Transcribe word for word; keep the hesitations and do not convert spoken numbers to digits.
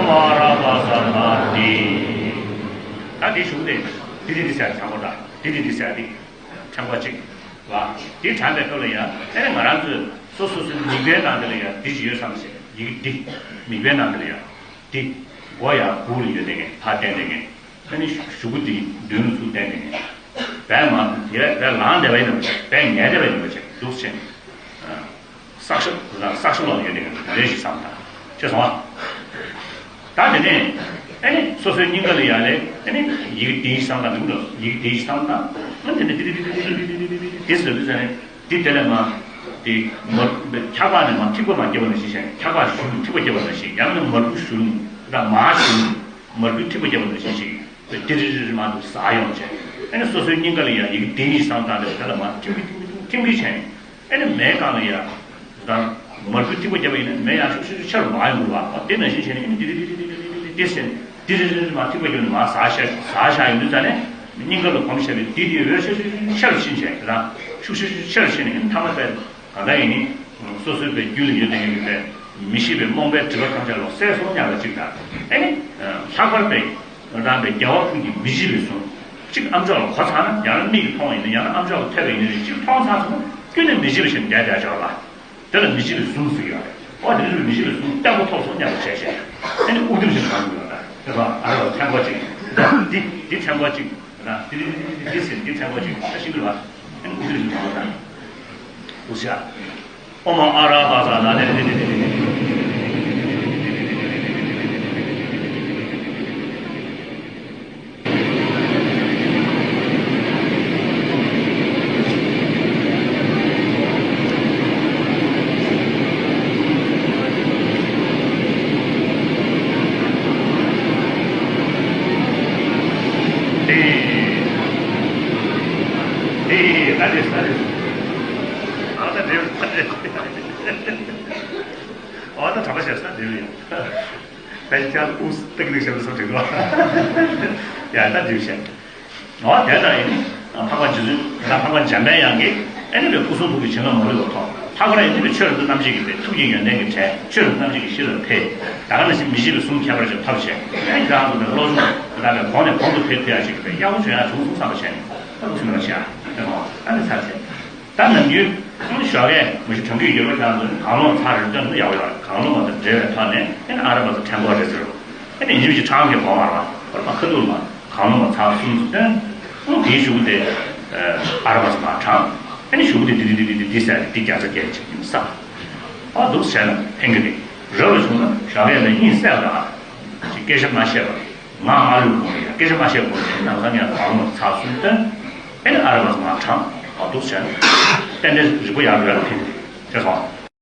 མ་ར་བ་ས་ན་དེ། ད་དེ་ཞུགས་ཏེ་དེ་དེ་དེ་ཟེར་དྲང་པོ་འདྲ། དེ་དེ་དེ་ཟེར་དེ་ཕྲེང་བ་གཅིག་ལ། དེ་དྲངས་པའི་སྐབས་ལ་ཡང་ཨེ་ནི་ང་རང་ཚོས་སོ་སོ་སོའི་མིག་དཔེའི་ནང་དེ་ལ་ཡང་དེ་ཅིག་ཡོད་བསམ་ཞེས། ཡི་གེ་འདི་མིག་དཔེའི་ནང་དེ་ལ་ཡང་དེ་མགོ་ཡང་སྦུག་ལ་ཡོད་དེ་ངས་ཕར་བསྟན་དེ་ངས། ཨ་ནི་གཞུག་གུ་འདི་མདུན་ལ་ཚུར་བསྟན་ནས་བས་མ་དེ་བས་ལངས་བསྡད་པ་ཡིན་ནམ་བས་ཉལ་བསྡད་པ་ཡིན་ནམ་བྱས་འདུག་ཕྱིན། བསགས་ཤོག་བསགས་ཤོག་ལོག་ཡོད་དེ་ལས་ཞིག་བསམ་དང་ཅེས་སོང་བ། ད་དེ་ནས་ཨ་ནི་སོ་སོའི་སྙིང་ག་ལ་ཡ་ལས་ཨ་ནི་ཡི་གེ་དེ་ཞིག་བསམ་དང་འདུག་ལོ། ཡི་གེ་དེ་ཞིག་བསམ་དང་ཨ་ནི་དེ་ནས་དེ་དེ་དེ་དེ་དེ་ཟེར་དུས་ཙ་ནས་དེ་དེ་ལས་མ་དེ་མ་འཁྱག་པ་ནས་མ་ཐིགས་པ་མ་སྐྱེ་བ་ནང་བཞིན་བྱས། འཁྱག་པ་ཞུ་ཐིགས་པ་སྐྱེ་བ་ནང་བཞིན། ཡང་ན་མར་ཁུ་ཞུ་ད་མ་ཞུ་མར་ཁུ་ཐིགས་པ་སྐྱེ་བ་ནང་བཞིན་ཞིག་དེ་རི་རི་རི་མ་འདུག་ཟ་ཡོང་བྱས། ཨ་ནི་སོ་སོའི་སྙིང་ག་ལ་ཡ་ཡི་གེ་དེ་ཡིས་བསམ་བཏང་སྟེ་དེ་ལ་མ་ཐིམ་གི་ཐིམ་གི་ཐིམ་གི་བྱས། ཨ་ནི་མེའི་སྒང་ལ་ཡ་དང་མར་ཁུ་ཐིགས་པ་བརྒྱབ་པ་ཡིན་ན་མེ་ཡང་ཤུགས་ཤུགས་ཤུགས་ཆེ་རུ་མ་ཡོང་གི་རེད་བ། དེ་ནང་བཞིན་བྱས་ནས་ཨ་ནི་དེ་དེ་དེ་དེ་དེ་དེ་བྱས་ནས་དེ་རི་རི་རི་མ་ཐིགས་པ་བརྒྱབ་ནས་མ་ཟ་བཞག་ཟ་བཞག་ཡོང་དུས་ཙ་ནས་སྙིང་ག་ལ་གོམས་བྱས་པའི་དེ་དེ་འོད་ཤུགས་ཤུགས་ཤུགས་ཆེ་རུ་ཕྱིན་བྱས་དེ་དང་ཤུགས་ཤུགས་ཤུགས་ཆེ་རུ་ཕྱིན་ནས་ཨ་ནི་ཐ་མ་དཔེ། གང་ལྟར་ཡིན་ནི། སོ་སོའི་པའི་རྒྱུད་ལ་ཡོད་དེ་ཡོད་པའི་མི་ཤེས་པའི་རྨོངས་པའི་སྒྲིབ་པ་ཐམས་ཅད་ལོག་སེལ་སོང་སྙམ་པ་གཅིག་དང་། ཨེ་ནི། ལྷག་པར་དུ་རང་པའི་རྒྱལ་བ་ཀུན་གྱི་མི་བརྗེད་པའི་གཟུངས་གཅིག་ཨ་མཆོག་ལ་གོ་ཚར་ན། ཡང་ན་མིག་གིས་མཐོང་ཡིན་ན། ཡང་ན་ཨ་མཆོག་ལ་ཐོས་པ་ཡིན་ན། གཅིག་མཐོང་ཚར་སོང་ན་ཀུན་ནས་མི་བརྗེད་པ་ཞིག་བསྡད་བསྡད་ཆོག་ལ། དེ་ལ་མི་བརྗེད་པའི་གཟུངས་ཟེར་གྱི་ཡོད་རེད། ཨོ་དེ་ལ་མི་བརྗེད་པའི་གཟུངས་བརྟན་པོ་ཐོབ་སོང་སྙམ་པ་བྱས་བྱས། ཨེ་ནི་དབུ་ཐོད་ཞིག་བཏང་གི་ཡོད་རེད། དེ་ལ་ཨ་རོགས་ཕྲེང་བ་གཅིག་འདི་འདི་ཕྲེང་བ་གཅིག་ད་དེ་དེ་དེ་དེ་ཟེར་འདི་ཕྲེང་བ་གཅིག་ད་ཤིན་ཏུ་ལ། ཨེ་ནི་དབུ་ཐོད་ཞིག་བཏང་བ་དང་། འདུག་བྱ། ཨོཾ་ཨ་ར་པ་ཙ་ན་ནི། ཨེ། ཨེ། ཨ་རེ་ཨ་རེ། ཨ་ད་རེ་ཨ་རེ། ཨོ་ད་གྲྭ་པ་བྱས་ས་འདི་རེད། ད་ཅག་ཨུ་སི་ཏིག་ནི་ཞབས་སོ་འགྲིག་འདུག་ཡ་ད་འགྲིག་བྱས། ཨོ་དེ་ལྟར་ཡིན། འཕགས་པ་རྗེ་བཙུན་ད་འཕགས་པ་འཇམ་པའི་དབྱངས་ཀྱིས་ཨེ་ནི་པའི་སྐུ་གསུང་ཐུགས་ཀྱི་བྱིན་རླབས་མ་ལུས་པ་ཐོབ། ལྷག་པར་ཡིན་ནི་པའི་ཆོས་རབ་ཏུ་རྣམ་འབྱེད་ཀྱི་པའི་ཐུགས་ཀྱི་ཡོན་ཏན་གྱི་གྲས་ཆོས་རབ་ཏུ་རྣམ་འབྱེད་ཀྱི་ཤེས་རབ་འཕེལ། ད་ག་ནང་བཞིན་མི་བརྗེད་པའི་གཟུངས་ཁྱད་པར་ཅན་ཐོབ་བྱས། ཨེ་ནི་ཁྱེད་རང་ཚོ་པའི་བློ་སྦྱོང་དེ་དག་པའི་གོང་ནས་གོང་དུ་འཕེལ་འཕེལ་ཡག་ཅིག་གི་པའི་གཡག་པོ་བྱོན་ཡག་བྱུང་སོང་བསམ་པ་བྱས་ནས་ད་ལུགས་སུ་མི་ལ་བྱ་ཨེ་ནི་ཨ་ནི་ཚར་བྱས། ད་ནམ་རྒྱུན་ཞོགས་ཀས་མི་ཞིག་གྲོང་ཁྱེར་ཡོད་པ་ཁྱེད་རང་ཚོ་ནི་གང་རླུང་ཚར་རེ་སྟོན་དུ་ཡག་པོ་ཡོད་རེད། གང་རླུང་མ་དང་འབྲེལ་བའི་ཐོག་ནས་ཨེ་ནི་ཨ་ར་པ་ཚོ་ཕྲེང་སྐོར་རེ་ཟེར་རོ། ཨེ་ནི་ཡིན་གཅིག་མིན་གཅིག་ཁྲག་གི་སྒོ་མ་ར་བར་མ་ཁ་ཐུག་ལ་གང་རླུང་མ་ཚར་གསུམ་ཚོ་སྟོན། ཨང་དེའི་གཞུག་དེ་ཨ་ར་པ་ཚོ་མ་དྲངས། ཨེ་ནི་གཞུག་དེ་དེ་དེ་དེ་དེ་དེ་ཟེར་དེ་བརྒྱ་རྩ་བརྒྱད་ཅིག་ཡིན་ས། ཨ་འདུག་བྱས་ན་ཕན་གི་རེད། རབ་ལ་བྱུང་ན་ཞོགས་ཀས་ལ་གཉིད་སད་ལ་ཅིག་སྐད་ཆ་མ་བཤད་པར། ང་ང་ལུས་གོང་ལ་ཡ་སྐད་ཆ་མ་བཤད་གོང་ལ་ནང་ས་ངས་གང་མ་ཚགས་གསུམ་སྟོན། ཨེ་ནི་ཨ་ར་བ་ང་དྲང་ཨ་འདུག་བྱས་ན། རྟེན་འབྲེལ་རིག་པ་ཡར་རོལ་ལ་ཕན་ཐོགས།